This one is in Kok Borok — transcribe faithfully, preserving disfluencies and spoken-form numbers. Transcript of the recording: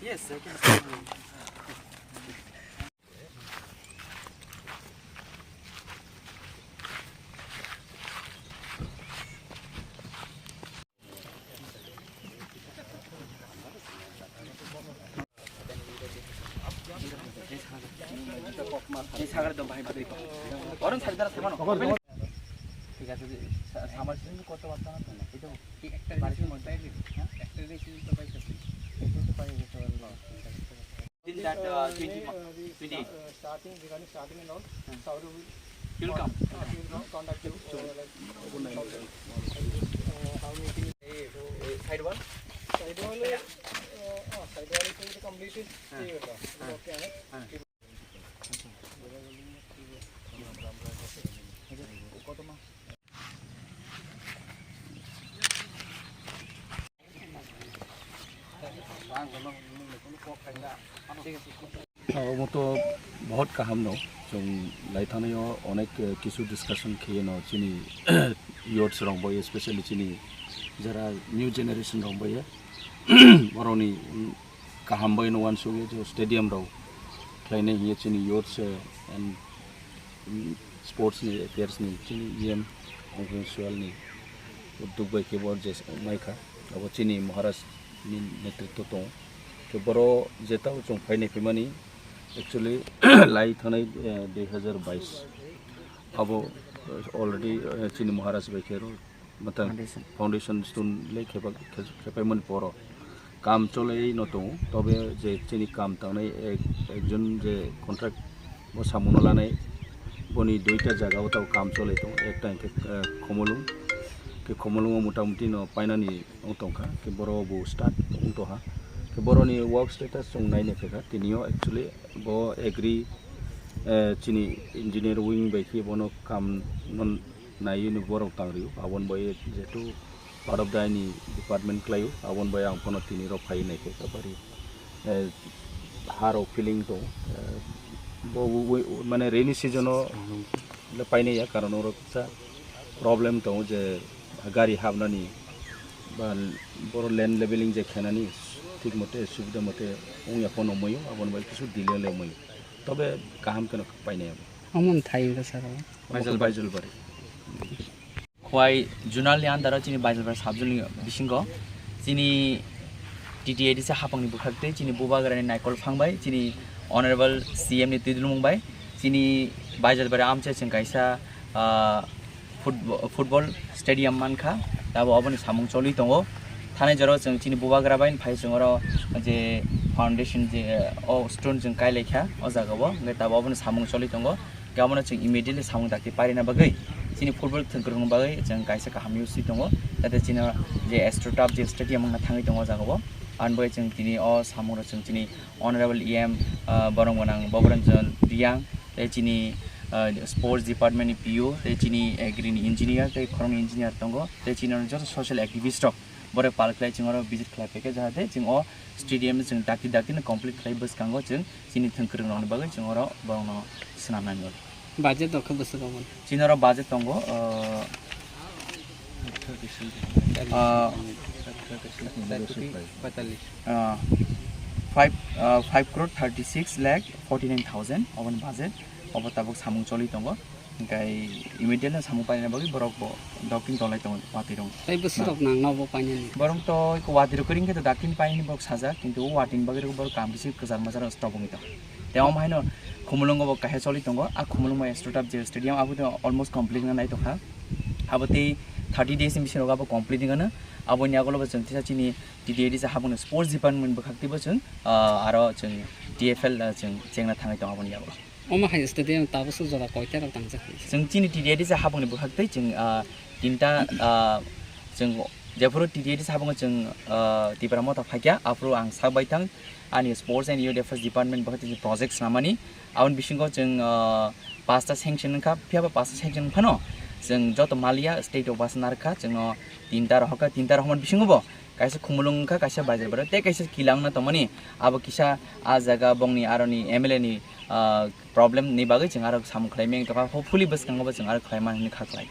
Yes, I can. এই সাগরে তো ভাই ভাই। গরম সারি দ্বারা থামানো। ঠিক আছে, যে সা-, সামার সিজন করতে পারতাম না তো না। এটা কি একটা বাড়িতে রেশন মধ্যে পাইলে? হ্যাঁ? একটা রেশন তো পাইতেছি। এটা তো পাই গেছে, ওর loss. Till that, uh, twenty, twenty. Starting, regarding starting and all, Saudi will, he will come. He will come, contact you, uh, like, uh, how many things. Side wall? Side wall, uh, uh, side wall is completed. Okay, Omo to bahut kaham no, chwng lai thani o onek, eh, kisu discussion khiye no chini youths rok bai, especially chini jara new generation rok bai, boroni, mm, kaham bai no uansukya je stadium rok khlainai hiye chini youths, eh, and, mm, sports ni affairs ni chini E M Ongpheng Sual ni udduk bai khe bo je maikha, abo chini Maharaj ni netritw tongo. Khe boro je tamo chwng phainai phaimani actually lai thanai, eh, dui hazar bais abo already, eh, chini Maharaj bai khe ro matang foundation stone le khepa-, khe-, khepaimani poro kam cholai no tongo, tobe je chini kam tangnai ek, ekjon je contract bo samungno lanai, boni duita jaga o tabo kam cholai tongo, ekta hwnkhe, eh, Khumulwng, khe Khumulwngo motamuti no painani wng tongkha, khe boro bo start wng tongha, khe boroni work status chwng nainai phaikha, tini o actually bo agri, eh, chini engineer wing bai khe bono kam no naiwi ni borok tang rio, aboni bai jehetu part of the aini department khlaio, aboni bai ang phano tini rok phaiwi naikhe, tabari, eh, ha rok feeling tongo, eh, bo wi-, wi-, mane rainy season o le painai ya, karon oro kisa problem tongo je gari habnani ba boro land leveling je khenani thik mote subida mote wngya phano wngmaio, aboni bai kisu delay le wngmaio, tobe kaham kheno painai abo. Omo thai wngkha sir o. Baijal, Baijal bari. Khowai zonal ni under o chini Baijalpara sub zone ni bisingo chini T T A D C hapang ni bwkhak tei chini bubagra ni naikol phang bai chini Honorable C M ni twidulmung bai chini Baijalpara amchai chwng kaisa, ah, football, football stadium mankha, tabo oboni samung choli tongo. Thanai jora o chwng chini bubagra bai phai chwng oro je foundation je o stone chwng kai laikha o jaga o, hwnkhe tabo oboni samung choli tongo. Khe abono chwng immediately samung dakti pairina bagwi chini football thwngkwrwngni bagwi chwng kaisa kaham use tongo, jate chini je AstroTurf je stadium wngna thangwi tongo o jaga o. Aboni bagwi chwng tini o samung rok chwng chini Honorable E M, ah, borok gwnang Boboranjan Riyang, tei chini, ah, sports department ni P O, tei chini agri ni engineer, tei khoroknwi engineer tongo, tei chini joto social activist rok borok pal khlai chwng oro visit khlai phaikha, jahate chwng o stadium chwng dakti dakti no complete khlai bwskango chwng chini thwngkwrwng rokni bagwi chwng oro borokno swnamnani bagwi. Budget rok khe bwswk omo? Chini oro budget tongo, ah, ah, ah, five, ah, five crore thirty six lakh forty nine thousand oboni budget, obo tabuk samung choli tongo. Hingkai immediately samung paina bagwi borok bo docking tolai tongo watwi rok. Tei bwswk rok nang no bo painani? Borok to iko watwi rok kring khe to docking painani borok sajak, kintu o watwi ni bagwi borok kam bisi kwchar mwchar stop wngwi tongo. Tei omo haino Khumulwngo bo kaisa choli tongo, a Khumulwngo AstroTurf je stadium abo to almost complete wngna nai tongkha. Abo tei thirty days ni bisingo abo complete wngano. Aboni yagulo bo chwng tisa chini T T A D C hapungni sports department bwkhak tei bo chwng, ah, aro chwng T F L, ah, chwng chengna thangwi tongo aboni yagulo. Omo hai stadium tabukhe jora koita rok tangjak? Chwng chini T T A D C hapungni bwkhak tei chwng, ah, tinta, ah, chwng jephuru T T A D C hapungo chwng, ah, Tipra Motha phaikha, aphuru ang sak bai thang ani Sports and Youth Affairs Department bwkhak tei chwng project swnamani. Aboni bisingo chwng, ah, pasta sanction wngkha, phiya ba pasta sanction wngphano chwng joto maliya state o basa narwkha, chwngno tinta rohorkha, tinta rohormani bisingo bo kaisa Khumulwng wngkha, kaisa Baijalpara tei kaisa Kila wngna tongmani. Abo kisa a jaga bongni aroni M L A ni, ah, problem ni bagwi chwng aro samung khlai meng tongkha, hopefully bwskango bo chwng aro khlai mani kha khlai.